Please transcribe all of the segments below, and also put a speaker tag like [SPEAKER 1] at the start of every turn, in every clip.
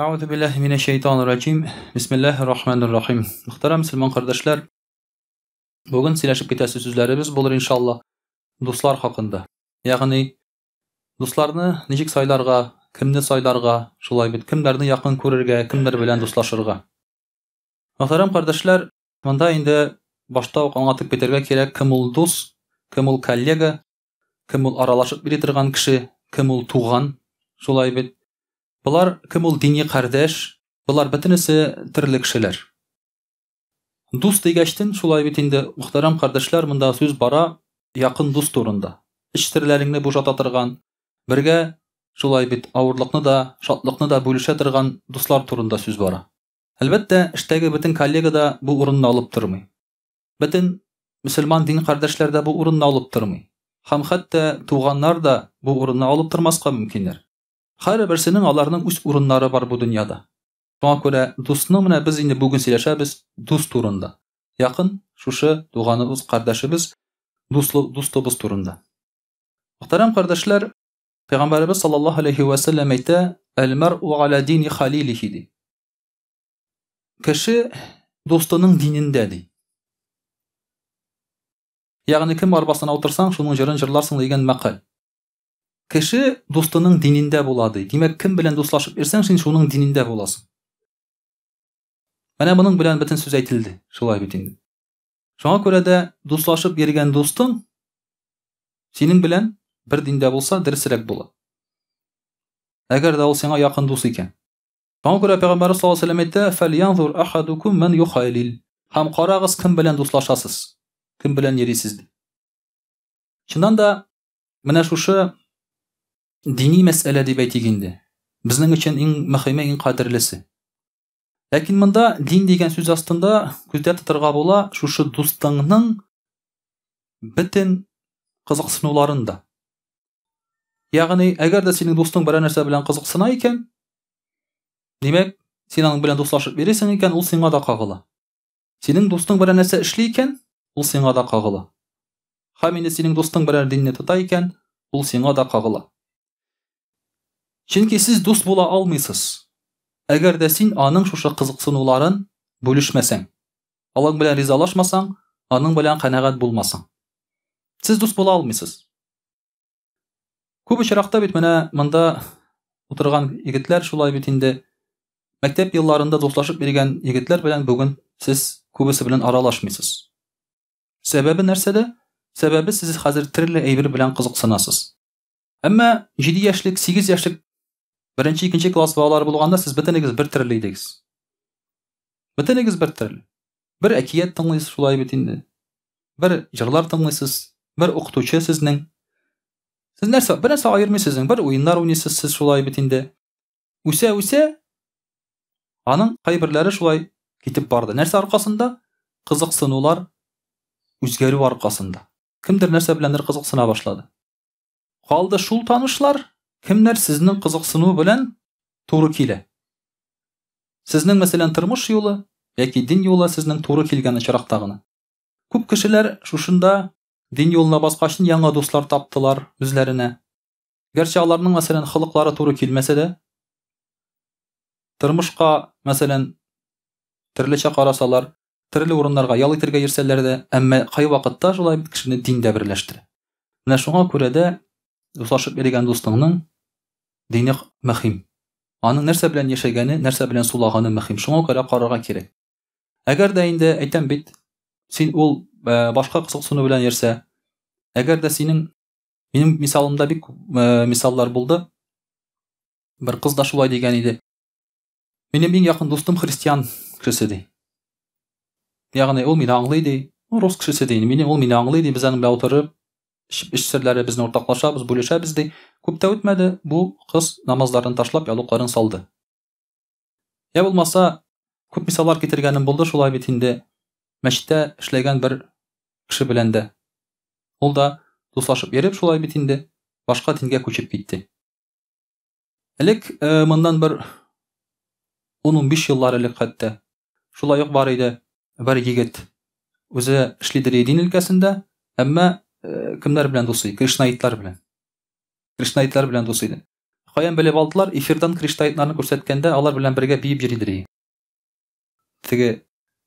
[SPEAKER 1] Әгъузу биллаһи минәш шайтанир раҗим. Бисмиллаһир рахманир рахим. Мөхтәрәм мөселман кардәшләр, бүген сөйләшеп китәсе сүзләребез булыр иншалла дуслар хакында. Ягъни дусларны ничек сайларга, кемне сайларга, шулай бит, кемнәрне якын күрергә, кемнәр белән дуслашырга. Мөхтәрәм кардәшләр, монда инде башта ук аңлатып китәргә кирәк, кем ул дус, кем ул коллега, кем ул аралашып йөри торган кеше, кем ул туган, шулай бит. Болар кем ул дини кардәш, болар бөтенесе төрле кешеләр. Дус дигәчтен, шулай бит инде, мөхтәрәм кардәшләр, монда сүз бара якын дус турында. Эч серләреңне бушата торган, бергә шулай бит авырлыкны да, шатлыкны да бүлешә торган дуслар турында сүз бара. Әлбәттә, эштәге бөтен коллега да бу урынны алып тормый. Бөтен мөселман дин кардәшләр дә бу урынны алып тормый. Һәм хәтта туганнар да бу урынны алып тормаска мөмкиннәр. Һәрберсенең аларның үз урыннары бар бу дөньяда. Шуңа күрә дусны менә без инде бүген сөйләшәбез дус турында. Якын шушы туганыбыз, кардәшебез, дуслы, дустыбыз турында. Мөхтәрәм кардәшләр, Пәйгамбәребез саллаллаһу алейхи ва сәлләм әйтә, "Әл-мәр'у аля дини халилихи" ди. Кеше дустының динендә ди. Ягъни кем арбасына утырсаң, шуның җырын җырларсың дигән мәкаль. Кеше дустының динендә була ди. Димәк, кем белән дуслашып йөрсәң, син шуның динендә буласың. Менә моның белән бөтен сүз әйтелде. Шулай бит инде. Шуңа күрә дә дуслашып йөргән дустың синең белән бер диндә булса, дөресрәк була. Әгәр дә ул сиңа якын дус икән. Шуңа күрә Пәйгамбәрбез саллаллаһу алейһи ва сәлләм әйтә, "Фәльянзур ахадукум ман юхалил." Һәм карагыз, кем белән дуслашасыз, кем белән йөрисез ди. Чыннан да Менә шушы дини мәсьәлә дип әйтик инде. Безнең өчен иң мөһиме, иң кадерлесе. Ләкин монда дин дигән сүз астында күздә тотырга була шушы дустыңның бөтен кызыксынуларын да. Ягъни, әгәр дә синең дустың берәр нәрсә белән кызыксына икән, димәк, син аның белән дуслашып йөрисең икән, ул сиңа да кагыла. Синең дустың берәр нәрсә эшли икән, ул сиңа да кагыла. Һәм инде синең дустың берәр динне тота икән, ул сиңа да кагыла. Чөнки сез дус була алмыйсыз, әгәр дә син аның шушы кызыксынуларын бүлешмәсәң, алың белән ризалашмасаң, аның белән канәгать булмасаң. Сез дус була алмыйсыз. Күп очракта бит менә монда утырган егетләр шулай бит инде мәктәп елларында дуслашып йөргән егетләр белән бүген сез күбесе белән аралашмыйсыз. Сәбәбе нәрсәдә? Сәбәбе сез хәзер төрле әйбер белән кызыксынасыз. Әмма 7 яшьлек, 8 яшьлек беренче, икенче класс балалары булганда сез бөтенегез бер төрле идегез. Бөтенегез бер төрле. Бер әкият тыңлыйсыз шулай бит инде. Бер җырлар тыңлыйсыз, бер укытучы сезнең. Сез нәрсә, бер нәрсә аермыйсыз, бер уеннар уйныйсыз сез шулай бит инде. Үсә-үсә аның кайберләре шулай китеп барды. Нәрсә аркасында? Кызыксынулар үзгәрү аркасында. Кемдер нәрсә беләндер кызыксына башлады. Калды шул танышлар, кемнәр сезнең кызыксыну белән туры килә. Сезнең, мәсәлән, тормыш юлы яки дин юлы сезнең туры килгән очракта гына. Күп кешеләр шушында дин юлына баскач яңа дуслар таптылар үзләренә. Гәрчә аларның, мәсәлән, холыклары туры килмәсә дә, тормышка, мәсәлән, төрлечә карасалар, төрле урыннарга ял итәргә йөрсәләр дә, әмма кайвакытта шулай бит кешене дин дә берләштерә. Менә шуңа күрә дә дуслашып йөргән дустыңның дине мөһим. Аның нәрсә белән яшәгәне, нәрсә белән сулаганы мөһим. Шуңа күрә карарга кирәк. Әгәр дә инде әйтәм бит, син ул э, башка кызыксыну белән йөрсә, әгәр дә синең минем мисалымда бик күп э, мисаллар булды. Бер кыз да шулай дигән иде. Минем иң якын дустым христиан кешесе ди. Ягъни ул мине аңлый ди. Ул рус кешесе ди. Мине ул мине аңлый ди. Без аның белән утырып эч серләребезне уртаклашабыз, бүлешәбез ди. Күп тә үтмәде, бу кыз намазларын ташлап, ялукларын салды. Я булмаса, күп мисаллар китергәнем булды шулай бит инде. Мәчеттә эшләгән бер кеше белән дә. Ул да дуслашып йөреп шулай бит инде, башка дингә күчеп китте. Элек э, моннан бер 10-15 еллар элек хәтта шулай ук бар иде бер егет. Үзе эшлидер дин өлкәсендә, әмма э, кемнәр белән дус иде? Кришнаитлар белән. Кришнаитлар белән дус иде. Каян белеп алдылар? Эфирдан криштайтларны күрсәткәндә алар белән бергә биеп йөридер. Теге,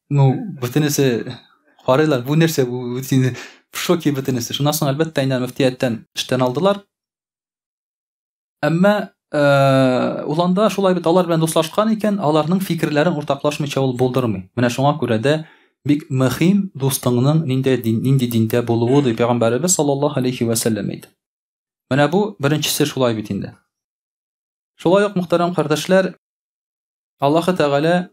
[SPEAKER 1] ну, бөтенесе карыйлар, бу нәрсә, бу инде в шоке бөтенесе. Шуннан соң, әлбәттә, инде мөфтияттән эштән алдылар. Әмма ул анда шулай бит алар белән дуслашкан икән, аларның фикерләрен уртаклашмыйча ул булдырмый. Менә шуңа күрә дә бик мөһим дустыңның нинди дин, нинди диндә булуы ди пәйгамбәребез саллаллаһу алейхи ва сәлләм әйтә. Менә бу беренчесе шулай бит инде. Шулай ук мөхтәрәм кардәшләр, Аллаһы Тәгалә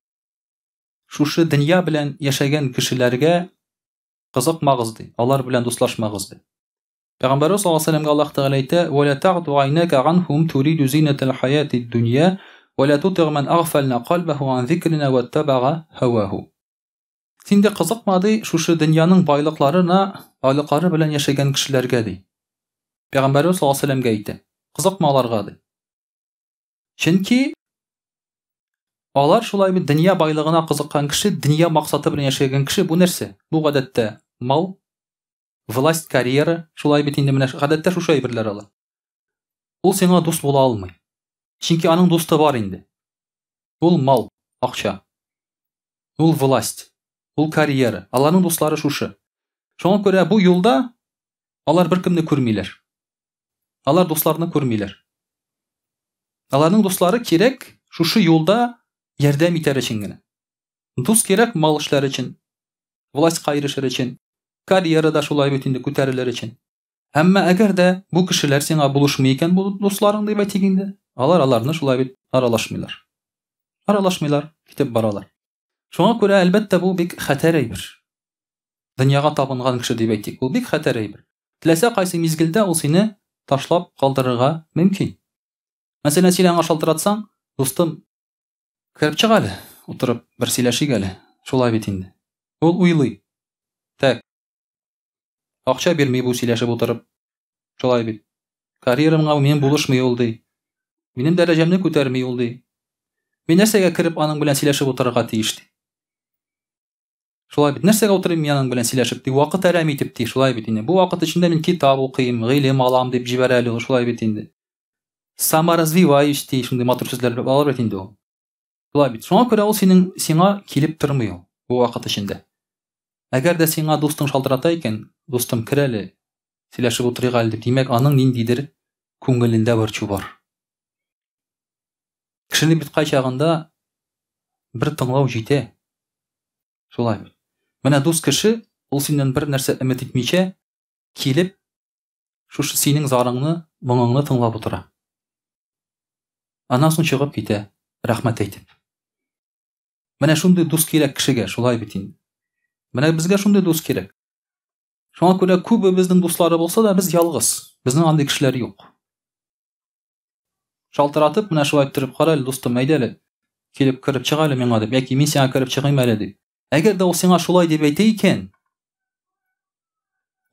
[SPEAKER 1] шушы дөнья белән яшәгән кешеләргә кызыкмагыз ди, алар белән дуслашмагыз ди. Пәйгамбәрбез саллаллаһу алейһи ва сәлләмгә Аллаһ Тәгалә әйтә: "Ва ла тагду айнака анхум туриду зинатал хаятид дунья, ва ла тутиг ман агфална калбаху ан зикрина ваттабага һаваху." Син дә кызыкма ди шушы дөньяның байлыкларына, байлыклары белән яшәгән кешеләргә ди. Пәйгамбәрбез саллаллаһу алейһи ва сәлләмгә әйтә: "Кызыкма аларга ди." Чөнки алар шулай бит дөнья байлыгына кызыккан кеше, дөнья максаты белән яшәгән кеше бу нәрсә? Бу гадәттә мал, власть, карьера, шулай бит инде менә гадәттә шушы әйберләр алар. Ул сиңа дус була алмый. Чөнки аның дусты бар инде. Ул мал, акча. Ул власть, ул карьера. Аларның дуслары шушы. Шуңа күрә бу юлда алар беркемне күрмиләр. Алар дусларны күрмиләр. Аларның дуслары кирәк шушы юлда ярдәм итәр өчен генә. Дус кирәк мал эшләр өчен, властька ирешер өчен, карьерада шулай бит инде күтәрелер өчен. Әмма әгәр дә бу кешеләр сиңа булышмый икән, бу дусларың дип әйтик инде, алар аларны шулай бит аралашмыйлар. Аралашмыйлар, китеп баралар. Шуңа күрә, әлбәттә, бу бик хәтәр әйбер. Дөньяга табынган кеше дип әйтик, ул бик хәтәр әйбер. Теләсә кайсы мизгелдә ул сине ташлап калдырырга мөмкин. Мәсәлән, син аңа шалтыратсаң, дустым, Кереп чык әле, утырып бер сөйләшик әле. Шулай бит инде. Ул уйлый. Так. Акча бирми бу сөйләшеп утырып. Шулай бит. Карьерамга минем булышмый ул ди. Минем дәрәҗәмне күтәрми ул ди. Мин нәрсәгә кереп аның белән сөйләшеп утырырга тиеш ди. Шулай бит. Нәрсәгә утырыйм мин аның белән сөйләшеп ди. Вакыт әрәм итеп ди. Шулай бит инде. Бу вакыт эчендә мин китап укыйм, гыйлем алам дип җибәрә әле ул. Шулай бит инде. Саморазвиваюсь ди, шундый матур сүзләр алар бит инде ул. Шулай бит. Шуңа күрә ул синең сиңа килеп тормый ул бу вакыт эчендә. Әгәр дә сиңа дустың шалтырата икән, дустым кер әле, сөйләшеп утырыйк әле дип, димәк, аның ниндидер күңелендә борчу бар. Кешене бит кайчагында бер тыңлау җитә. Шулай бит. Менә дус кеше, ул синнән бер нәрсә өмет итмичә, килеп, шушы синең зарыңны, моңыңны тыңлап утыра. Аннан соң чыгып китә, рәхмәт әйтеп. Менә шундый дус кирәк кешегә, шулай бит инде. Менә безгә шундый дус кирәк. Шуңа күрә күбебезнең дуслары булса да, без ялгыз. Безнең андый кешеләр юк. Шалтыратып, менә шулай иттереп, кара әле, дустым, әйдә әле, килеп кереп чык әле миңа дип, яки мин сиңа кереп чыгыйм әле дип. Әгәр дә ул сиңа шулай дип әйтә икән,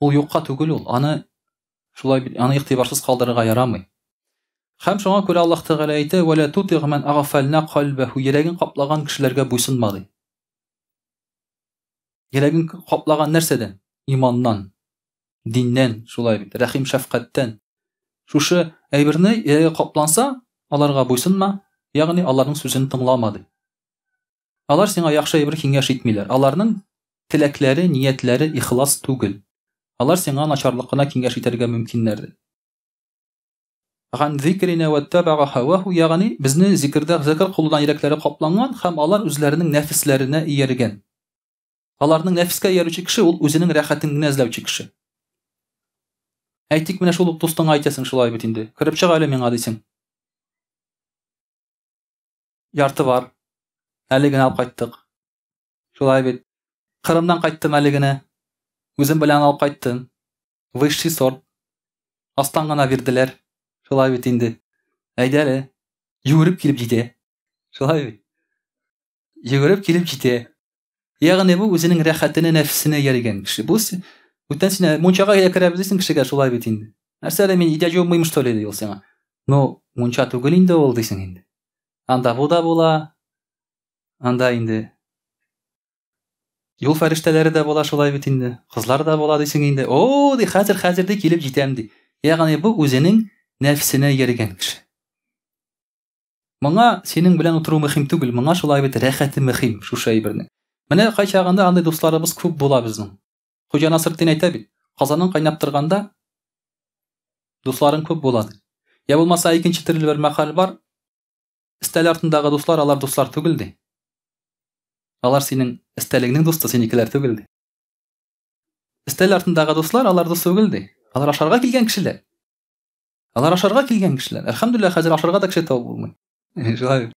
[SPEAKER 1] ул юкка түгел ул, аны шулай бит, аны игътибарсыз калдырырга ярамый. Һәм шуңа күрә Аллаһ Тәгалә әйтә: "Ва ла тутигъ ман агфална кальбаху", йөрәген каплаган кешеләргә буйсынма ди. Йөрәген каплаган нәрсәдән? Иманнан, диннән, шулай бит, рәхим шәфкатьтән. Шушы әйберне йөрәге капланса, аларга буйсынма, ягъни аларның сүзен тыңлама ди. Алар сиңа яхшы әйбер киңәш итмиләр. Аларның теләкләре, ниятләре ихлас түгел. Алар сиңа начарлык кына киңәш итәргә мөмкиннәр. Ган зикрина ваттабага хаваху, ягъни безне зикрдә зикр кылудан йөрәкләре капланган һәм алар үзләренең нәфесләренә ияргән. Аларның нәфескә иярүче кеше ул үзенең рәхәтен генә эзләүче кеше. Әйтик, менә шул ук дустыңа әйтәсең шулай бит инде. Кереп чык әле миңа дисең. Ярты бар. Әле генә алып кайттык. Шулай бит. Кырымнан кайттым әле генә. Үзем белән алып кайттым. Высший сорт. Астан гына бирделәр. Шулай бит инде. Әйдә әле. Йөгереп килеп җитә. Шулай бит. Йөгереп килеп җитә. Ягъни бу үзенең рәхәтенә, нәфсенә ияргән кеше. Бу бүтән син мунчага керәбез дисең кешегә, шулай бит инде. Нәрсә әле мин өйдә җуынмыйм что ли ди ул сиңа. Ну, мунча түгел инде ул дисең инде. Анда бу да була. Анда инде юл фәрештәләре дә була шулай бит инде. Кызлар да була дисең инде. О, ди, хәзер, хәзер ди килеп җитәм ди. Ягъни бу үзенең нәфсенә ияргән кеше. Моңа синең белән утыру мөһим түгел, моңа шулай бит рәхәте мөһим шушы әйбернең. Менә кайчагында андый дусларыбыз күп була безнең. Хуҗа Насретдин әйтә бит, казаның кайнап торганда дусларың күп була ди. Я булмаса икенче төрле бер мәкаль бар. Өстәл артындагы дуслар алар дуслар түгел ди. Алар синең өстәлеңнең дусты, синекеләр түгел ди. Өстәл артындагы дуслар алар дус түгел ди. Алар ашарга килгән кешеләр. Алар ашарга килгән кешеләр. Әлхәмдүлилләһ, хәзер ашарга да кеше табып булмый. Шулай.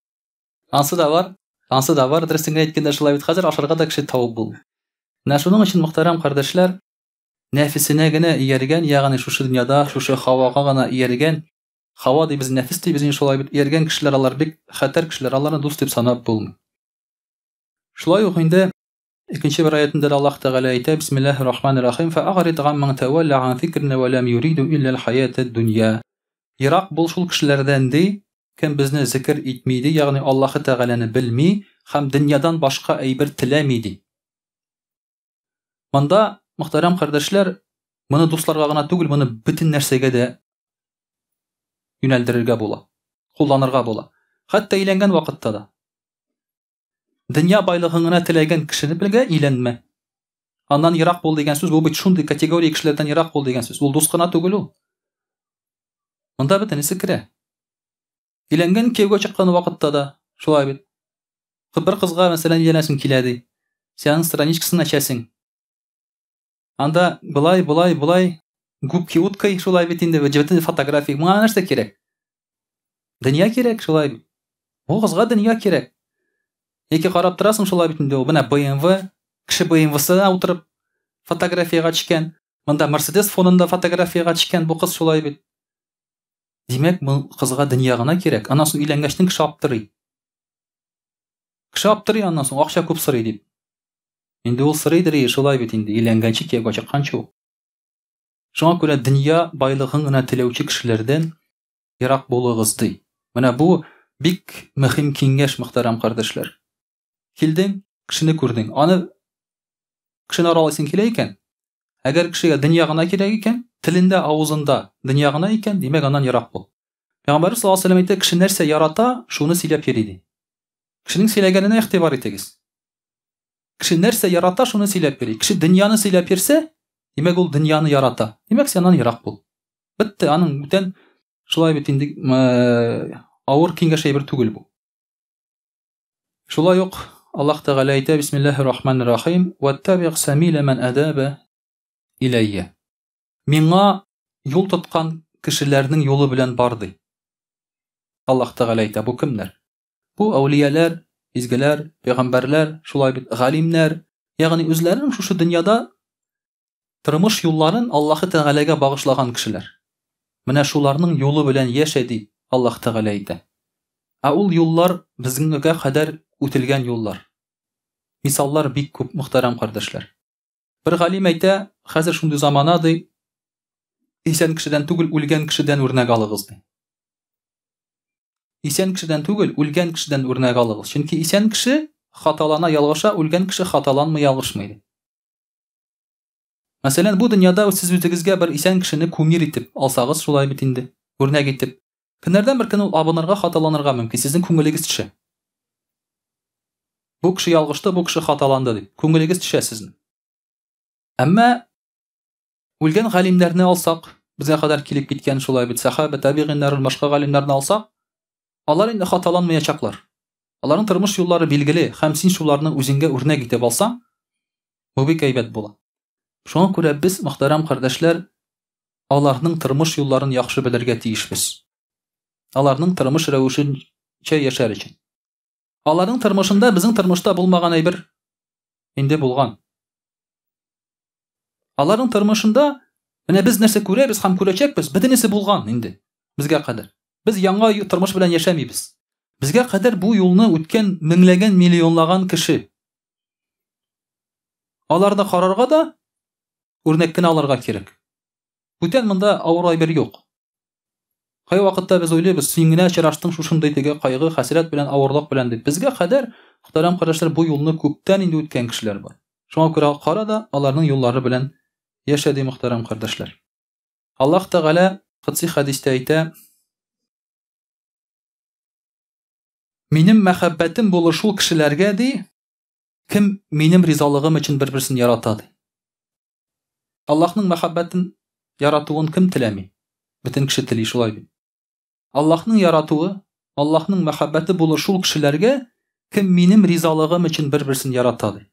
[SPEAKER 1] Ансы да бар. Ансы да бар, дөресен генә әйткәндә шулай бит. Хәзер ашарга да кеше табып булмый. Менә шуның өчен, мөхтәрәм кардәшләр, нәфесенә генә ияргән, ягъни шушы дөньяда, шушы һавага гына ияргән, һава дибез, нәфес дибез инде шулай бит, ияргән кешеләр алар бик хәтәр кешеләр, аларны дус дип санап булмый. Шулай ук инде икенче бер аятында да Аллаһ Тәгалә әйтә, Бисмиллаһир Рахманир Рахим, фәагрид гамман тәвәллә ан зикрина ва лам юриду илля аль-хаятад дунья. Ерак бул шул кешеләрдән ди, кем безне зикер итми ди, ягъни Аллаһ Тәгаләне белми һәм дөньядан башка әйбер теләми ди. Монда, мөхтәрәм кардәшләр, моны дусларга гына түгел, моны бөтен нәрсәгә дә юнәлдерергә була, кулланырга була. Хәтта өйләнгән вакытта да. Дөнья байлыгын гына теләгән кешене белгә өйләнмә. Аннан ерак бул дигән сүз, бу бит шундый категория кешеләрдән ерак бул дигән сүз. Ул дус кына түгел ул. Монда бөтенесе керә. Өйләнгән кияүгә чыккан вакытта да шулай бит. Бер кызга, мәсәлән, өйләнәсең килә ди. Син аның страничкасын ачасың. Анда былай, былай, былай, губки уткой шулай бит инде, бөтен фотография. Моңа нәрсә кирәк? Дөнья кирәк шулай бит. Бу кызга дөнья кирәк. Яки карап торасың шулай бит инде ул. Менә BMW, кеше BMW-сына утырып фотографиягә төшкән. Монда Mercedes фонында фотографиягә төшкән бу кыз шулай бит. Димәк, бу кызга дөнья гына кирәк. Аннан соң өйләнгәчтен кеше аптырый. Кеше аптырый аннан соң акча күп сорый дип. Инде ул сорыйдыр, и, шулай бит инде, өйләнгәнче кияүгә чыкканчы ук. Шуңа күрә дөнья байлыгын гына теләүче кешеләрдән ерак булыгыз, ди. Менә бу бик мөһим киңәш, мөхтәрәм кардәшләр. Килдең, кешене күрдең. Аны кешене аралыйсың килә икән, әгәр кешегә дөнья гына кирәк икән, телендә, авызында дөнья гына икән, димәк, аннан ерак бул. Пәйгамбәрбез саллаллаһу алейһи ва сәлләм әйтә, кеше нәрсә ярата, шуны сөйләп йөри, ди. Кешенең сөйләгәненә игътибар итегез. Кеше нәрсә ярата, шуны сөйләп йөри. Кеше дөньяны сөйләп йөрсә, димәк, ул дөньяны ярата. Димәк, син аннан ерак бул. Бетте, аның бүтән шулай бит инде авыр киңәш әйбер түгел бу. Шулай ук Аллаһ Тәгалә әйтә, Бисмиллаһир Рахманир Рахим, "Ваттабигъ сәбилә ман адаба иләйя". Миңа юл тоткан кешеләрнең юлы белән бар ди. Аллаһ Тәгалә әйтә, бу кемнәр? Бу әүлияләр, изгеләр, пәйгамбәрләр, шулай бит, галимнәр, ягъни үзләренең шушы дөньяда тормыш юлларын Аллаһы Тәгаләгә багышлаган кешеләр. Менә шуларның юлы белән яшә ди Аллаһ Тәгалә әйтә. Ә ул юллар безгә кадәр үтелгән юллар. Мисаллар бик күп, мөхтәрәм кардәшләр. Бер галим әйтә, хәзер шундый замана ди, исән кешедән түгел, үлгән кешедән үрнәк алыгыз ди. Исән кешедән түгел, үлгән кешедән үрнәк алыгыз. Чөнки исән кеше хаталана, ялгыша, үлгән кеше хаталанмый, ялгышмый. Мәсәлән, бу дөньяда сез үзегезгә бер исән кешене кумир итеп алсагыз, шулай бит инде, үрнәк итеп. Көннәрдән бер көн ул абынырга, хаталанырга мөмкин, сезнең күңелегез төшә. Бу кеше ялгышты, бу кеше хаталанды дип, күңелегез төшә сезнең. Әмма Үлгән галимнәрне алсак, безгә кадәр килеп киткән шулай бит сәхабә, табигыйннәрен, башка галимнәрне алсак, алар инде хаталанмаячаклар. Аларның тормыш юллары билгеле һәм син шуларны үзеңгә үрнәк итеп алсаң, бу бик әйбәт була. Шуңа күрә без, мөхтәрәм кардәшләр, аларның тормыш юлларын яхшы белергә тиешбез. Аларның тормыш рәвешенчә яшәр өчен. Аларның тормышында безнең тормышта булмаган әйбер инде булган. Аларның тормышында менә без нәрсә күрәбез һәм күрәчәкбез, бөтенесе булган инде безгә кадәр. Без яңа тормыш белән яшәмибез. Безгә кадәр бу юлны үткән меңләгән, миллионлаган кеше. Аларны карарга да, үрнәк кенә алырга кирәк. Бүтән монда авыр әйбер юк. Кайвакытта без уйлыйбыз, син генә очраштың шушындый теге кайгы, хәсрәт белән, авырлык белән дип. Безгә кадәр, мөхтәрәм кардәшләр, бу юлны күптән инде үткән кешеләр бар. Шуңа күрә кара да аларның юллары белән яшә ди, мөхтәрәм кардәшләр. Аллаһ Тәгалә кодси хәдистә әйтә, Минем мәхәббәтем булыр шул кешеләргә, ди, кем минем ризалыгым өчен бер-берсен ярата, ди. Аллаһның мәхәббәтен яратуын кем теләми? Бөтен кеше тели, шулай бит. Аллаһның яратуы, Аллаһның мәхәббәте булыр шул кешеләргә, кем минем ризалыгым өчен бер-берсен ярата, ди.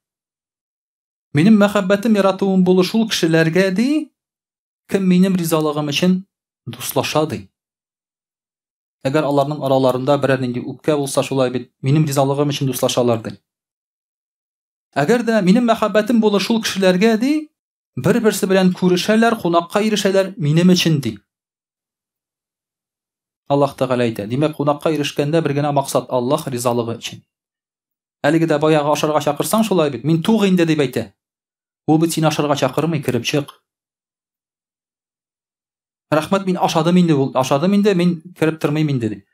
[SPEAKER 1] Минем мәхәббәтем яратуым булыр шул кешеләргә, ди, кем минем ризалыгым өчен дуслаша, ди. Әгәр аларның араларында берәр нинди үпкә булса, шулай бит, минем ризалыгым өчен дуслашалар, ди. Әгәр дә минем мәхәббәтем булыр шул кешеләргә, ди, бер-берсе белән күрешәләр, кунакка ирешәләр минем өчен, ди. Аллаһ Тәгалә әйтә. Димәк, кунакка ирешкәндә бер генә максат Аллаһ ризалыгы өчен. Әлеге дә баягы ашарга чакырсаң шулай бит, мин тук инде дип әйтә. Ул бит сине ашарга чакырмый, кереп чык. Рәхмәт, мин ашадым инде, ул ашадым инде, мин кереп тормыйм инде ди.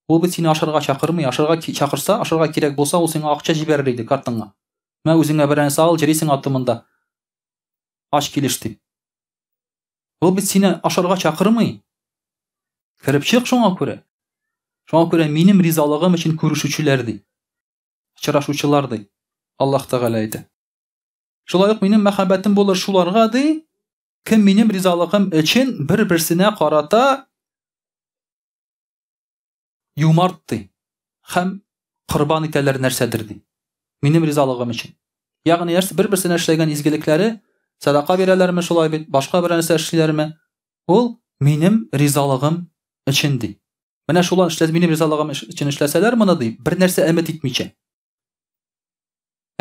[SPEAKER 1] Ул бит сине ашарга чакырмый, ашарга чакырса, ашарга кирәк булса, ул сиңа акча җибәрер иде картаңа. Мә үзеңә берәр нәрсә ал, җөрисең аты монда. Ач килеш дип. Ул бит сине ашарга чакырмый. Кереп чык шуңа күрә. Шуңа күрә минем ризалыгым өчен күрешүчеләр ди. Очрашучылар ди. Аллаһ Тәгалә әйтә. Шулай ук минем мәхәббәтем булыр шуларга ди, кем минем ризалыгым өчен бер-берсенә карата юмарт ди һәм корбан итәләр нәрсәдер ди. Минем ризалыгым өчен. Ягъни нәрсә бер-берсенә эшләгән изгелекләре, садака бирәләрме шулай бит, башка бер нәрсә эшлиләрме? Ул минем ризалыгым өчен ди. Менә шулар эшләс, минем ризалыгым өчен эшләсәләр моны ди, бер нәрсә өмет итмичә.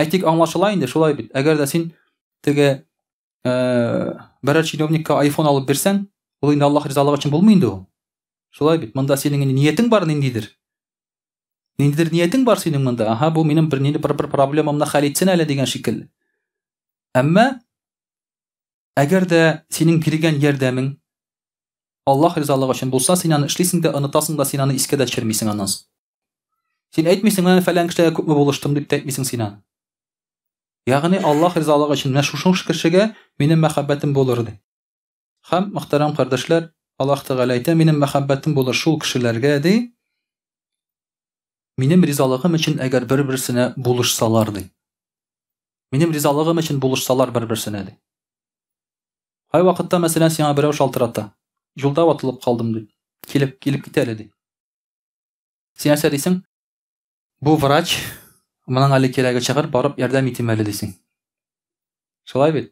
[SPEAKER 1] Әйтик, аңлашыла инде шулай бит. Әгәр дә син теге берәр чиновникка iPhone алып бирсәң, ул инде Аллаһ ризалыгы өчен булмый инде ул. Шулай бит. Монда синең инде ниятең бар ниндидер. Ниндидер ниятең бар синең монда. Аһа, бу минем бер нинди бер, бер проблемамны хәл итсен әле дигән шикелле. Әмма әгәр дә синең биргән ярдәмең Аллаһ ризалыгы өчен булса, син аны эшлисең дә, онытасың да, син аны искә дә төшермисең аннан соң. Син әйтмисең, менә фәлән кешегә күпме булыштым дип тә әйтмисең син аны. Ягъни Аллаһ ризалыгы өчен менә шушы кешегә минем мәхәббәтем булыр ди. Һәм мөхтәрәм кардәшләр, Аллаһ Тәгалә әйтә, минем мәхәббәтем булыр шул кешеләргә ди. Минем ризалыгым өчен әгәр бер-берсенә булышсалар ди. Минем ризалыгым өчен булышсалар бер-берсенә ди. Кай вакытта, мәсәлән, сиңа берәү шалтырата. Юлда ватылып калдым ди. Килеп, килеп кит әле ди. Син нәрсә дисең? Бу врач, моның әле кирәге чыгыр, барып ярдәм итим әле дисең. Шулай бит?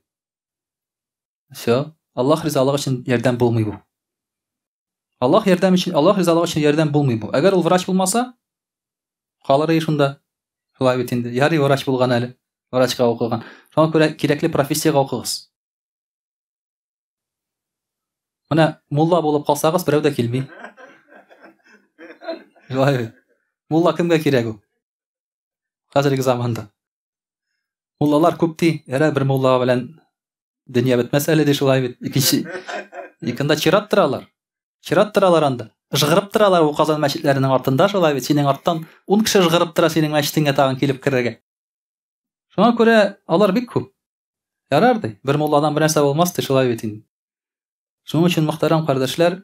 [SPEAKER 1] Все, Аллаһ ризалыгы өчен ярдәм булмый бу. Аллаһ ярдәм өчен, Аллаһ ризалыгы өчен ярдәм булмый бу. Әгәр ул врач булмаса, калыр и шунда. Шулай бит инде. Ярый врач булган әле. Врачка укыган. Шуңа күрә кирәкле профессиягә укыгыз. Менә мулла булып калсагыз, берәү дә килми. Шулай бит. Мулла кемгә кирәк ул? Хәзерге заманда. Муллалар күп ди, ярә бер мулла белән дөнья бетмәс әле ди шулай бит. Икенче икенда чират торалар. Чират торалар анда. Ыжгырып торалар бу Казан мәчетләренең артында шулай бит. Синең арттан 10 кеше ыжгырып тора синең мәчетеңә тагын килеп керергә. Шуңа күрә алар бик күп. Ярар ди, бер мулладан бер нәрсә булмас ди, шулай бит инде. Шуның өчен, мөхтәрәм кардәшләр,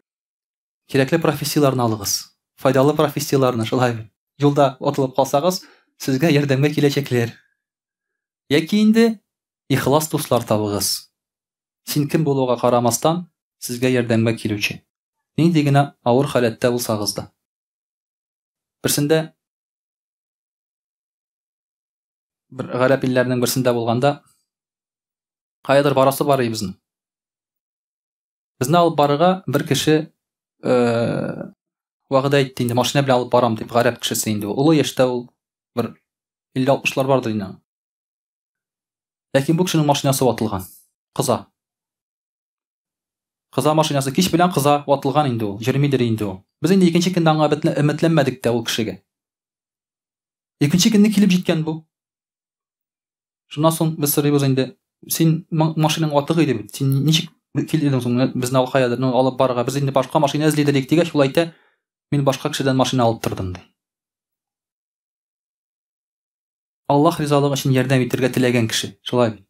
[SPEAKER 1] кирәкле профессияләрне алыгыз. Файдалы профессияләрне, шулай бит. Юлда атылып калсагыз, сезгә ярдәмгә киләчәкләр. Яки инде ихлас дуслар табыгыз. Син кем булуга карамастан, сезгә ярдәмгә килүче. Нинди генә авыр халәттә булсагыз да. Берсендә бер гарәп илләренең берсендә булганда каядыр барасы бар иде безнең. Безне алып барырга бер кеше э, вәгъдә итте инде, машина белән алып барам дип, гарәп кешесе инде ул. Олы яшьтә ул, бер 50-60лар бардыр инде. Ләкин бу кешенең машинасы ватылган. Кыза. Кыза машинасы кич белән кыза ватылган инде ул, йөрмидер инде ул. Без инде икенче көндә аңа бөтенләй өметләнмәдек тә ул кешегә. Икенче көнне килеп җиткән бу. Шуннан соң без сорыйбыз инде, син машинаң ватык иде бит, син ничек килдең соң безне каядыр, ну, алып барырга, без инде башка машина эзли идек дигәч, ул әйтә, мин башка кешедән машина алып тордым ди. Аллаһ ризалыгы өчен ярдәм итәргә теләгән кеше, шулай бит.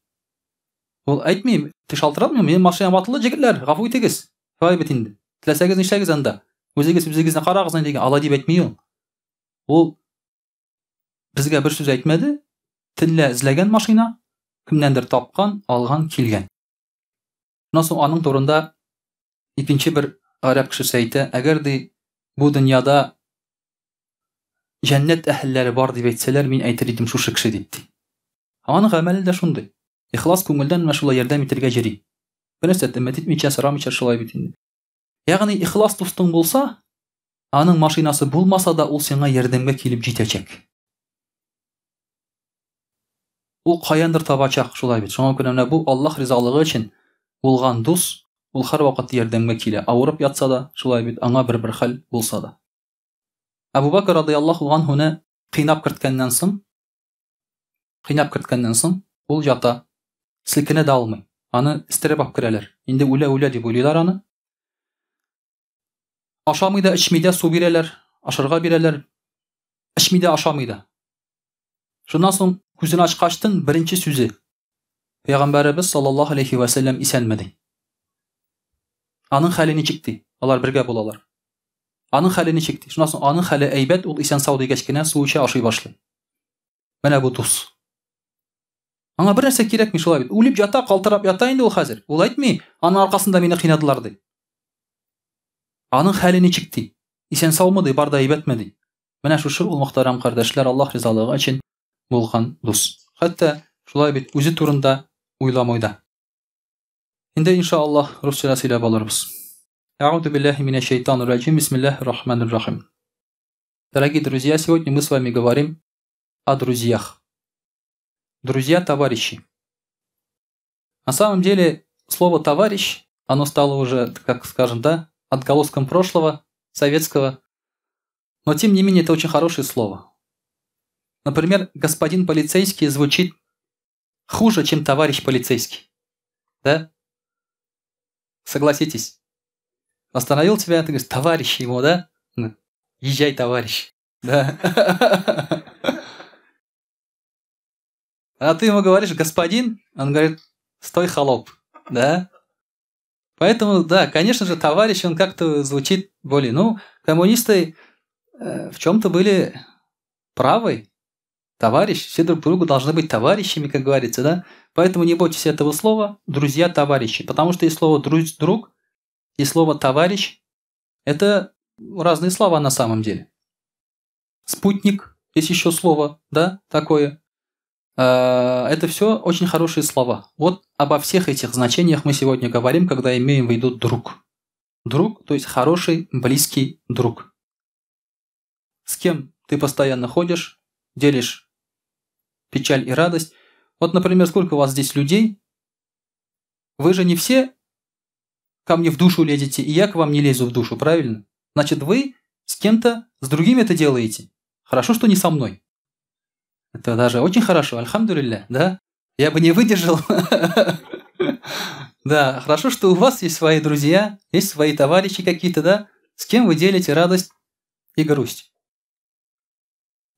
[SPEAKER 1] Ул әйтми, шалтыратмый, минем машина ватылды, җегетләр, гафу итегез. Шулай бит инде. Теләсәгез нишләгез анда? Үзегез үзегезне карагыз дигән, алай дип әйтми ул. Ул. Безгә бер сүз әйтмәде. Төнлә эзләгән машина, кемнәндер тапкан, алган, килгән. Шуннан соң аның турында икенче бер гарәп кешесе әйтә, әгәр ди бу дөньяда җәннәт әһелләре бар дип әйтсәләр, мин әйтер идем шушы кеше дип ди. Аның гамәле дә шундый. Ихлас күңелдән менә шулай ярдәм итәргә йөри. Бер нәрсә өмет итмичә, сорамыйча шулай бит инде. Ягъни ихлас дустың булса, аның машинасы булмаса да, ул сиңа ярдәмгә килеп җитәчәк. Ул каяндыр табачак, шулай бит. Шуңа күрә менә бу Аллаһ ризалыгы өчен булган дус, ул һәрвакыт ярдәмгә килә. Авырып ятса да, шулай бит, аңа бер-бер хәл булса да. Әбу Бакр радыяллаһу анһуны кыйнап керткәннән соң, кыйнап керткәннән соң, ул ята, селкенә дә алмый. Аны өстерәп алып керәләр. Инде үлә-үлә дип уйлыйлар аны. Ашамый да, эчми дә, су бирәләр, ашарга бирәләр. Эчми дә, ашамый да. Шуннан соң күзен ачкачтын беренче сүзе Пәйгамбәребез саллаллаһу алейхи вә сәлләм исәнме ди. Аның хәле ничек ди? Алар бергә булалар. Аның хәле ничек ди? Шуннан соң аның хәле әйбәт, ул исән сау дигәч кенә су эчә, ашый башлый. Менә бу дус. Аңа бер нәрсә кирәкми шулай бит. Үлеп ята, калтырап ята инде ул хәзер. Ул әйтми, аның аркасында мине кыйнадылар ди. Аның хәле ничек ди? Исән саумы ди, бар да әйбәтме ди. Менә шушы ул мөхтәрәм кардәшләр Аллаһ ризалыгы өчен булган дус. Хәтта шулай бит үзе турында уйламый да. Инде иншаллаһ русча сөйләп алырбыз. Әгъузу биллаһи минәш шайтанир раҗим. Бисмиллаһир рахманир рахим. Дорогие друзья, сегодня мы с вами говорим о друзьях. Друзья, товарищи. На самом деле, слово «товарищ», оно стало уже, как скажем, да, отголоском прошлого, советского. Но, тем не менее, это очень хорошее слово. Например, господин полицейский звучит хуже, чем товарищ полицейский. Да? Согласитесь. Остановил тебя, ты говоришь, товарищ ему, да? Езжай, товарищ. Да. А ты ему говоришь, господин, он говорит, стой, холоп. Да? Поэтому, да, конечно же, товарищ, он как-то звучит более... Ну, коммунисты в чем-то были правы. Товарищ, все друг другу должны быть товарищами, как говорится, да? Поэтому не бойтесь этого слова, друзья, товарищи. Потому что и слово друг, и слово товарищ – это разные слова на самом деле. Спутник, есть еще слово, да, такое. Это все очень хорошие слова. Вот обо всех этих значениях мы сегодня говорим, когда имеем в виду друг. Друг, то есть хороший, близкий друг. С кем ты постоянно ходишь, делишь печаль и радость. Вот, например, сколько у вас здесь людей? Вы же не все ко мне в душу лезете, и я к вам не лезу в душу, правильно? Значит, вы с кем-то, с другими это делаете. Хорошо, что не со мной. Это даже очень хорошо, альхамдулилля, да? Я бы не выдержал. Да, хорошо, что у вас есть свои друзья, есть свои товарищи какие-то, да? С кем вы делите радость и грусть.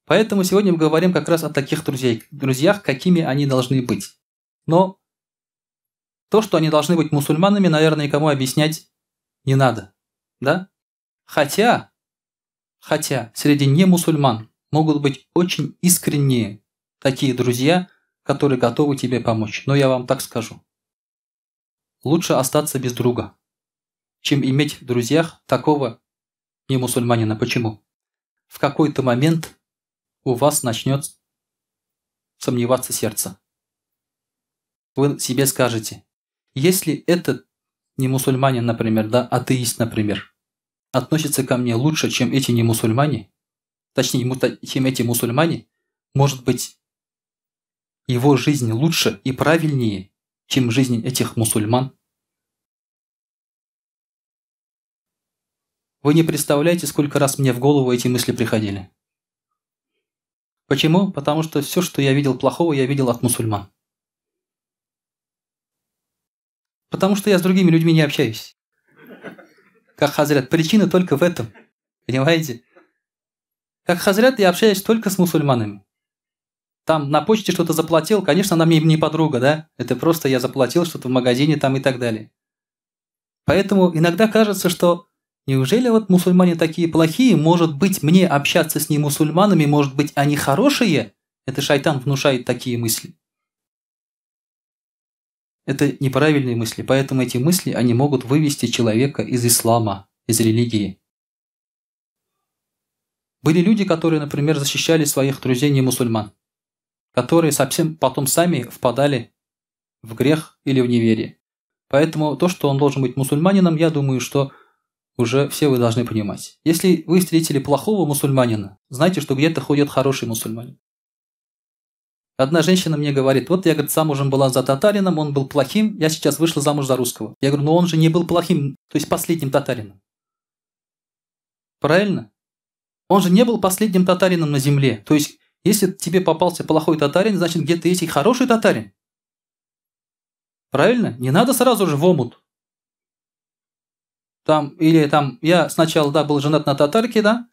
[SPEAKER 1] Поэтому сегодня мы говорим как раз о таких друзьях, какими они должны быть. Но то, что они должны быть мусульманами, наверное, никому объяснять не надо, да? Хотя среди немусульман могут быть очень искренние такие друзья, которые готовы тебе помочь. Но я вам так скажу. Лучше остаться без друга, чем иметь в друзьях такого немусульманина. Почему? В какой-то момент у вас начнет сомневаться сердце. Вы себе скажете, если этот немусульманин, например, да, атеист, например, относится ко мне лучше, чем эти немусульмане, точнее, чем эти мусульмане, может быть, его жизнь лучше и правильнее, чем жизнь этих мусульман. Вы не представляете, сколько раз мне в голову эти мысли приходили. Почему? Потому что все, что я видел плохого, я видел от мусульман. Потому что я с другими людьми не общаюсь. Как хазрят. Причина только в этом. Понимаете? Как хазрят я общаюсь только с мусульманами. Там на почте что-то заплатил, конечно, она мне не подруга, да? Это просто я заплатил что-то в магазине там и так далее. Поэтому иногда кажется, что Неужели вот мусульмане такие плохие? Может быть, мне общаться с немусульманами, может быть, они хорошие? Это шайтан внушает такие мысли. Это неправильные мысли, поэтому эти мысли, они могут вывести человека из ислама, из религии. Были люди, которые, например, защищали своих друзей не мусульман, которые совсем потом сами впадали в грех или в неверие. Поэтому то, что он должен быть мусульманином, я думаю, что уже все вы должны понимать. Если вы встретили плохого мусульманина, знайте, что где-то ходит хороший мусульманин. Одна женщина мне говорит, вот я, говорит, замужем была за татарином, он был плохим, я сейчас вышла замуж за русского. Я говорю, но он же не был плохим, то есть последним татарином. Правильно? Он же не был последним татарином на земле. То есть, если тебе попался плохой татарин, значит, где-то есть и хороший татарин. Правильно? Не надо сразу же в омут. Там, или там, я сначала, да, был женат на татарке, да?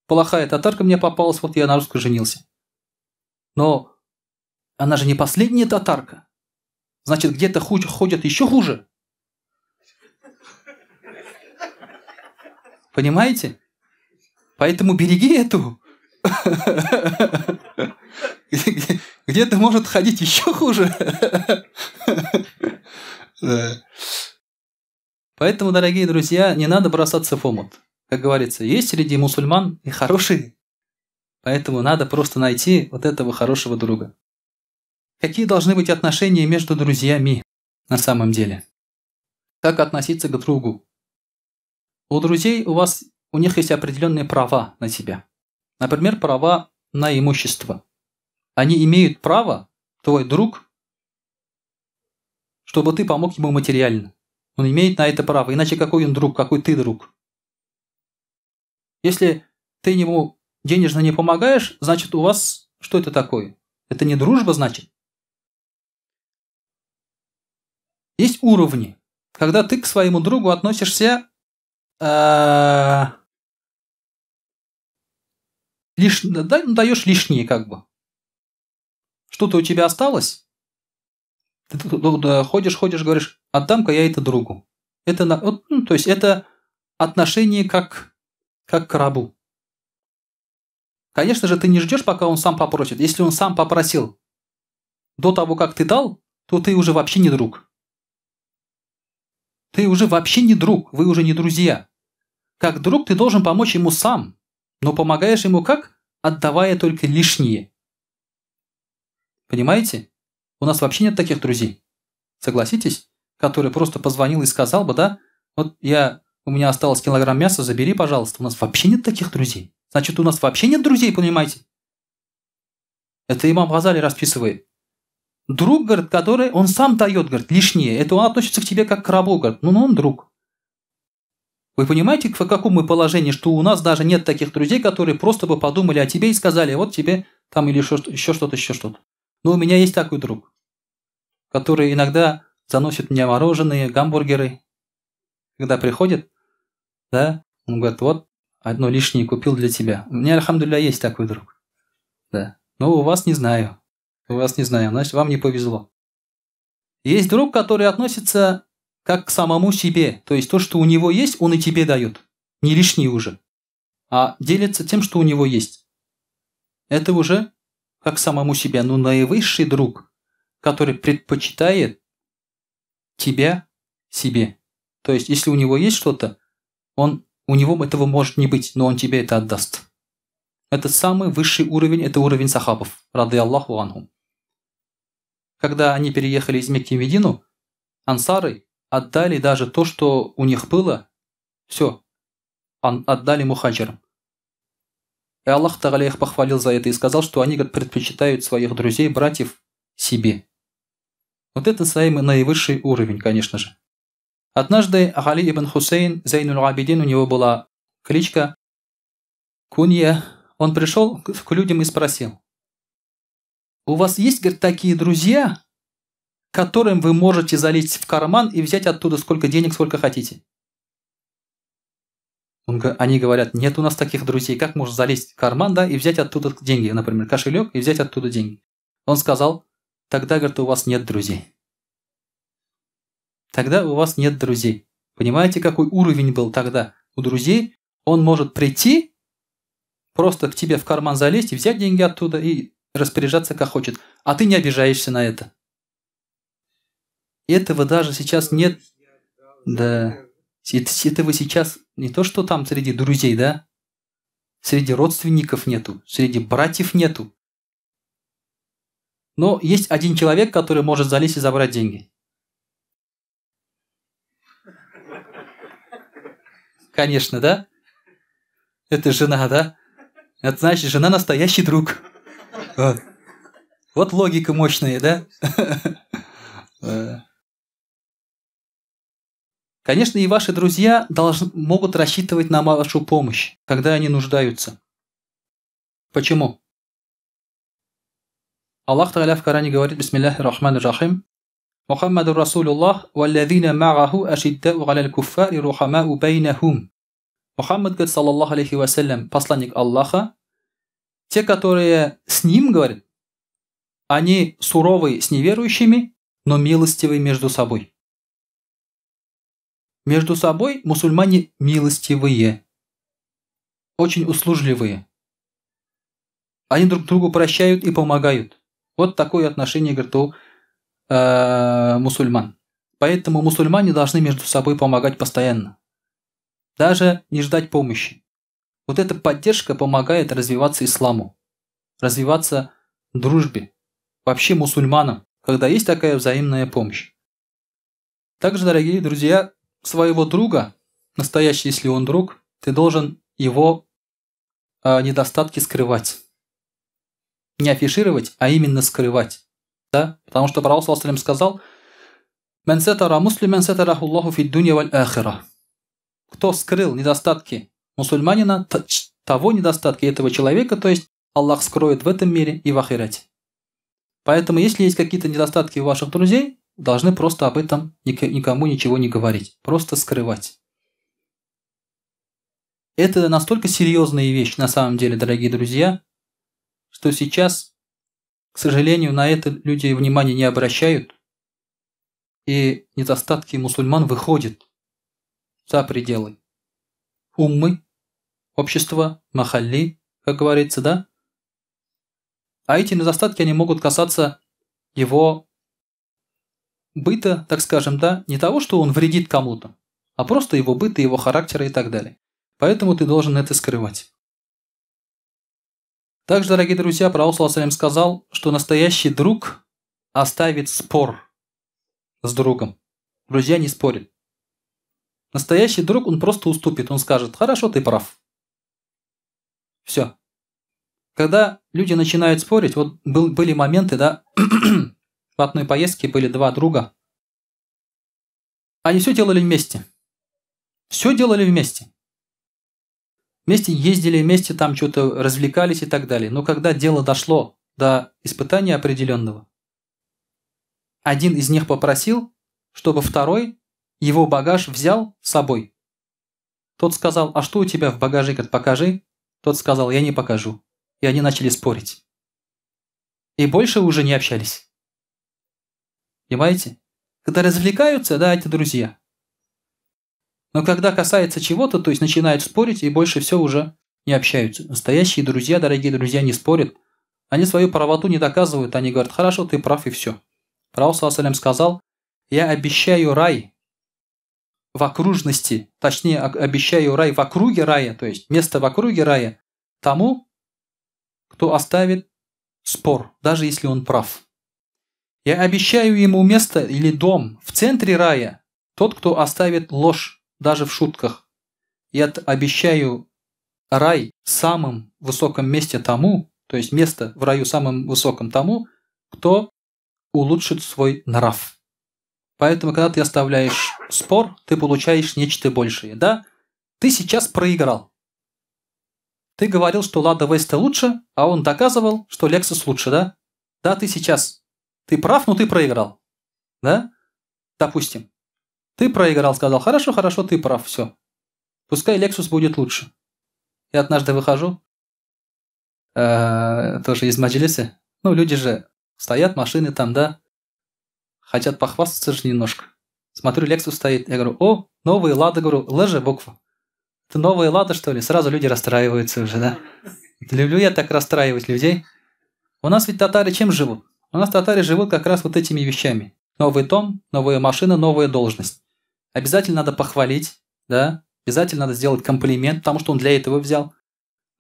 [SPEAKER 1] Плохая татарка мне попалась, вот я на русской женился. Но она же не последняя татарка. Значит, где-то ходят еще хуже. Понимаете? Поэтому береги эту. Где-то может ходить еще хуже. Поэтому, дорогие друзья, не надо бросаться в омут. Как говорится, есть среди мусульман и хорошие. Поэтому надо просто найти вот этого хорошего друга. Какие должны быть отношения между друзьями на самом деле? Как относиться к другу? У друзей у них есть определенные права на тебя. Например, права на имущество. Они имеют право, твой друг, чтобы ты помог ему материально. Он имеет на это право. Иначе какой он друг, какой ты друг? Если ты ему денежно не помогаешь, значит, у вас что это такое? Это не дружба, значит? Есть уровни. Когда ты к своему другу относишься даешь лишнее, как бы. Что-то у тебя осталось, ты ходишь, говоришь, отдам-ка я это другу. Это, ну, то есть это отношение как к рабу. Конечно же, ты не ждешь, пока он сам попросит. Если он сам попросил до того, как ты дал, то ты уже вообще не друг. Ты уже вообще не друг, вы уже не друзья. Как друг ты должен помочь ему сам, но помогаешь ему как? Отдавая только лишнее. Понимаете? У нас вообще нет таких друзей. Согласитесь? Который просто позвонил и сказал бы, да, вот у меня осталось килограмм мяса, забери, пожалуйста. У нас вообще нет таких друзей. Значит, у нас вообще нет друзей, понимаете? Это имам Газали расписывает. Друг, говорит, который, он сам дает, говорит, лишнее. Это он относится к тебе как к рабу, говорит. Ну, он друг. Вы понимаете, в каком мы положении, что у нас даже нет таких друзей, которые просто бы подумали о тебе и сказали, вот тебе там или еще что-то, еще что-то. Но у меня есть такой друг, который иногда заносит мне мороженое, гамбургеры. Когда приходит, да, он говорит, вот, одно лишнее купил для тебя. У меня, альхамдулилля, есть такой друг. Да. Но у вас не знаю. У вас не знаю, значит, вам не повезло. Есть друг, который относится как к самому себе. То есть то, что у него есть, он и тебе дает. Не лишнее уже. А делится тем, что у него есть. Это уже как к самому себе. Но наивысший друг, который предпочитает тебя себе. То есть, если у него есть что-то, у него этого может не быть, но он тебе это отдаст. Это самый высший уровень, это уровень сахабов, рады Аллаху анхум. Когда они переехали из Мекки в Медину, ансары отдали даже то, что у них было, все, отдали мухаджирам. И Аллах Тааля их похвалил за это и сказал, что они, говорит, предпочитают своих друзей, братьев себе. Вот это самый наивысший уровень, конечно же. Однажды Али ибн Хусейн, Зайнуль Абидин, у него была кличка Кунья, он пришел к людям и спросил: у вас есть, говорит, такие друзья, которым вы можете залезть в карман и взять оттуда сколько денег, сколько хотите? Они говорят, нет у нас таких друзей, как можно залезть в карман, да, и взять оттуда деньги, например, кошелек, и взять оттуда деньги. Он сказал, тогда, говорит, у вас нет друзей. Тогда у вас нет друзей. Понимаете, какой уровень был тогда у друзей? Он может прийти, просто к тебе в карман залезть и взять деньги оттуда и распоряжаться как хочет. А ты не обижаешься на это. Этого даже сейчас нет. Да. Этого сейчас не то, что там среди друзей, да? Среди родственников нету, среди братьев нету. Но есть один человек, который может залезть и забрать деньги. Конечно, да? Это жена, да? Это значит, жена настоящий друг. Вот, вот логика мощная, да? Конечно, и ваши друзья могут рассчитывать на вашу помощь, когда они нуждаются. Почему? Аллах Тааля в Коране говорит: Бисмиллахи рахмани рахим. Мухаммаду Расулуллах, валлазина ма'аху ашиддау аляль куффари рухамау байнахум. Мухаммад, говорит, саллаллаху алейхи вассалям, посланник Аллаха, те, которые с ним, говорит, они суровые с неверующими, но милостивые между собой. Между собой мусульмане милостивые, очень услужливые. Они друг другу прощают и помогают. Вот такое отношение, говорит, у мусульман. Поэтому мусульмане должны между собой помогать постоянно. Даже не ждать помощи. Вот эта поддержка помогает развиваться исламу, развиваться дружбе, вообще мусульманам, когда есть такая взаимная помощь. Также, дорогие друзья, своего друга, настоящий, если он друг, ты должен его недостатки скрывать. Не афишировать, а именно скрывать. Да? Потому что Пророк саллаллаху алейхи ва саллям сказал: «Ман сатара муслиман сатараху Аллаху фид дунья валь ахира». Кто скрыл недостатки мусульманина, того недостатки этого человека, то есть Аллах скроет в этом мире и в ахирате. Поэтому, если есть какие-то недостатки у ваших друзей, должны просто об этом никому ничего не говорить, просто скрывать. Это настолько серьезная вещь, на самом деле, дорогие друзья, что сейчас, к сожалению, на это люди внимания не обращают, и недостатки мусульман выходят за пределы уммы, общества, махалли, как говорится, да? А эти недостатки, они могут касаться его быта, так скажем, да, не того, что он вредит кому-то, а просто его быта, его характера и так далее. Поэтому ты должен это скрывать. Также, дорогие друзья, Пророк саллаллаху алейхи ва саллям сказал, что настоящий друг оставит спор с другом. Друзья не спорят. Настоящий друг, он просто уступит, он скажет: хорошо, ты прав. Все. Когда люди начинают спорить, вот были моменты, да, в одной поездке были два друга. Они все делали вместе. Все делали вместе. Вместе ездили, вместе там что-то развлекались и так далее. Но когда дело дошло до испытания определенного, один из них попросил, чтобы второй его багаж взял с собой. Тот сказал: а что у тебя в багаже? Говорит, покажи. Тот сказал: я не покажу. И они начали спорить. И больше уже не общались. Понимаете? Когда развлекаются, да, эти друзья. Но когда касается чего-то, то есть начинают спорить и больше все уже не общаются. Настоящие друзья, дорогие друзья, не спорят. Они свою правоту не доказывают. Они говорят: хорошо, ты прав, и все. Пророк саллаллаху алейхи ва саллям сказал: я обещаю рай в окружности, точнее, обещаю рай в округе рая, то есть место в округе рая тому, кто оставит спор, даже если он прав. Я обещаю ему место или дом в центре рая, тот, кто оставит ложь, даже в шутках. Я обещаю рай в самом высоком месте тому, то есть место в раю самым высоком тому, кто улучшит свой нрав. Поэтому, когда ты оставляешь спор, ты получаешь нечто большее. Да? Ты сейчас проиграл. Ты говорил, что Лада Веста лучше, а он доказывал, что Lexus лучше, да? Да, ты сейчас. Ты прав, но ты проиграл. Да? Допустим. Ты проиграл, сказал: хорошо, хорошо, ты прав, все. Пускай Lexus будет лучше. Я однажды выхожу, тоже из маджлиса. Ну, люди же стоят, машины там, да? Хотят похвастаться же немножко. Смотрю, Lexus стоит. Я говорю: о, Новые Лада, говорю, Л же буква. Это новые Лада, что ли? Сразу люди расстраиваются уже, да? Люблю я так расстраивать людей. У нас ведь татары чем живут? У нас татары живут как раз вот этими вещами. Новый дом, новая машина, новая должность. Обязательно надо похвалить, да? Обязательно надо сделать комплимент, потому что он для этого взял.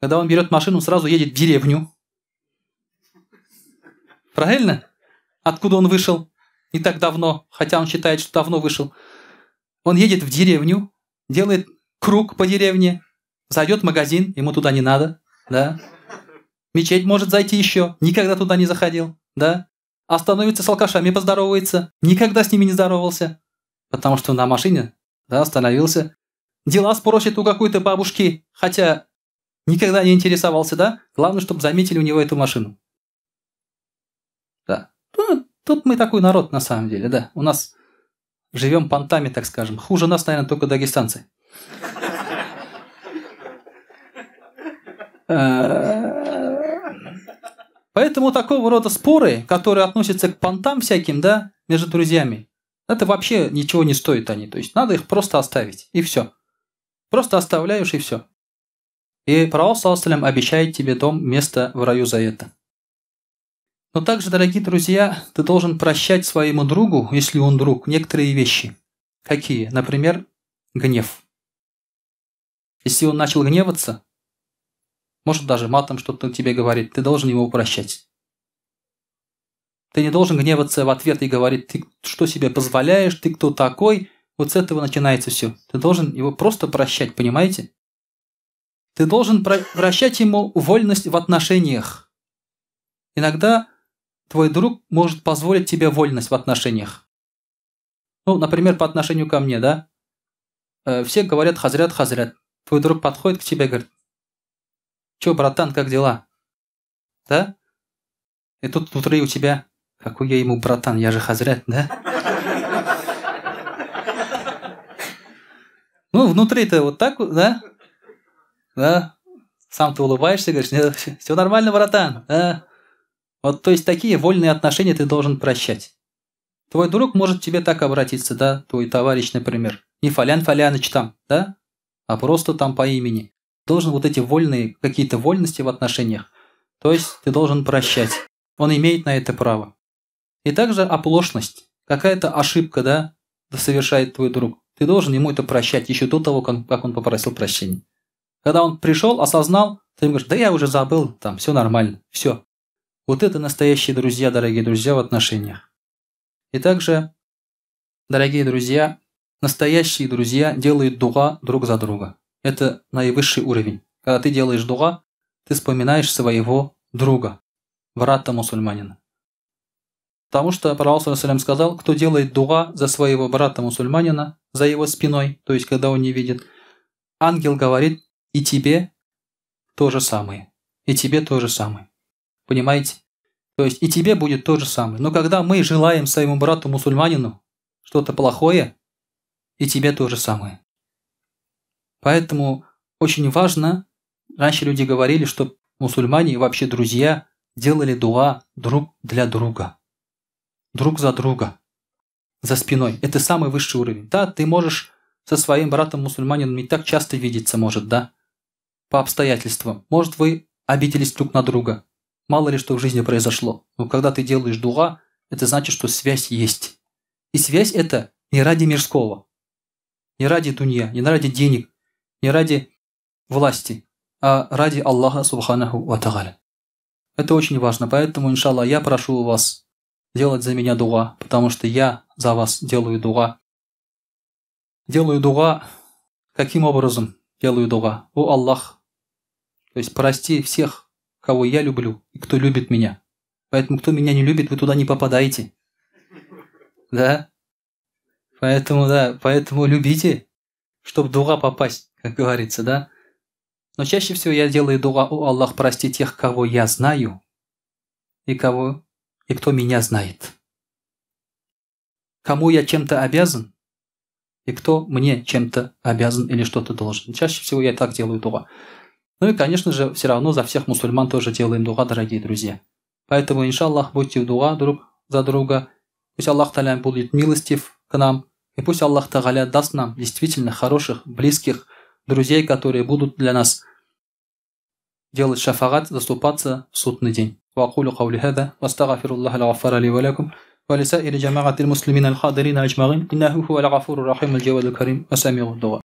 [SPEAKER 1] Когда он берет машину, он сразу едет в деревню. Правильно? Откуда он вышел? Не так давно, хотя он считает, что давно вышел. Он едет в деревню, делает круг по деревне, зайдет в магазин, ему туда не надо, да? Мечеть может зайти еще, никогда туда не заходил, да? Остановится с алкашами, поздоровается, никогда с ними не здоровался, потому что на машине, да, остановился. Дела спросит у какой-то бабушки, хотя никогда не интересовался, да? Главное, чтобы заметили у него эту машину. Да. Ну, тут мы такой народ, на самом деле, да. У нас живем понтами, так скажем. Хуже нас, наверное, только дагестанцы. Поэтому такого рода споры, которые относятся к понтам всяким, да, между друзьями, это вообще ничего не стоит они. То есть надо их просто оставить, и все. Просто оставляешь, и все. И пророк, саллаллаху алейхи ва саллям, обещает тебе дом, место в раю за это. Но также, дорогие друзья, ты должен прощать своему другу, если он друг, некоторые вещи. Какие? Например, гнев. Если он начал гневаться, может даже матом что-то тебе говорит, ты должен его прощать. Ты не должен гневаться в ответ и говорить, ты что себе позволяешь, ты кто такой. Вот с этого начинается все. Ты должен его просто прощать, понимаете? Ты должен прощать ему вольность в отношениях. Иногда твой друг может позволить тебе вольность в отношениях. Ну, например, по отношению ко мне, да? Все говорят хазрят, хазрят. Твой друг подходит к тебе и говорит, чё, братан, как дела? Да? И тут внутри у тебя, какой я ему братан, я же хазрят, да? Ну, внутри-то вот так, да? Да? Сам ты улыбаешься, говоришь, все нормально, братан, да? Вот, то есть, такие вольные отношения ты должен прощать. Твой друг может тебе так обратиться, да, твой товарищ, например. Не Фалян Фаляныч там, да, а просто там по имени. Должен вот эти вольные, какие-то вольности в отношениях. То есть, ты должен прощать. Он имеет на это право. И также оплошность, какая-то ошибка, да, совершает твой друг. Ты должен ему это прощать еще до того, как он попросил прощения. Когда он пришел, осознал, ты ему говоришь, да я уже забыл, там, все нормально, все. Вот это настоящие друзья, дорогие друзья, в отношениях. И также, дорогие друзья, настоящие друзья делают дуа друг за друга. Это наивысший уровень. Когда ты делаешь дуа, ты вспоминаешь своего друга, брата-мусульманина. Потому что пророк саллаллаху алейхи ва саллям сказал, кто делает дуа за своего брата-мусульманина, за его спиной, то есть когда он не видит, ангел говорит, и тебе то же самое, и тебе то же самое. Понимаете? То есть и тебе будет то же самое. Но когда мы желаем своему брату-мусульманину что-то плохое, и тебе то же самое. Поэтому очень важно, раньше люди говорили, что мусульмане и вообще друзья делали дуа друг для друга. Друг за друга. За спиной. Это самый высший уровень. Да, ты можешь со своим братом-мусульманином не так часто видеться, может, да? По обстоятельствам. Может, вы обиделись друг на друга. Мало ли что в жизни произошло. Но когда ты делаешь дуа, это значит, что связь есть. И связь это не ради мирского, не ради дунья, не ради денег, не ради власти, а ради Аллаха субханаху ва тааля. Это очень важно. Поэтому, иншаллах, я прошу у вас делать за меня дуа, потому что я за вас делаю дуа. Делаю дуа. Каким образом делаю дуа? О Аллах, то есть прости всех, кого я люблю и кто любит меня. Поэтому, кто меня не любит, вы туда не попадаете. Да? Поэтому, да, поэтому любите, чтобы дуа попасть, как говорится, да? Но чаще всего я делаю дуа: о Аллах, прости тех, кого я знаю, и кого, и кто меня знает. Кому я чем-то обязан, и кто мне чем-то обязан или что-то должен. Чаще всего я так делаю дуа. Ну и, конечно же, все равно за всех мусульман тоже делаем дуа, дорогие друзья. Поэтому, иншаллах, будьте в дуа друг за друга. Пусть Аллах Та'аля будет милостив к нам И пусть Аллах Тагаля даст нам действительно хороших, близких друзей, которые будут для нас делать шафагат, заступаться в судный день. وأقول قولي هذا واستغفر الله الغفار لي ولكم ولسائر جماعة المسلمين الحاضرين أجمعين إنه هو الغفور الرحيم الجواد الكريم وسميع الدعاء.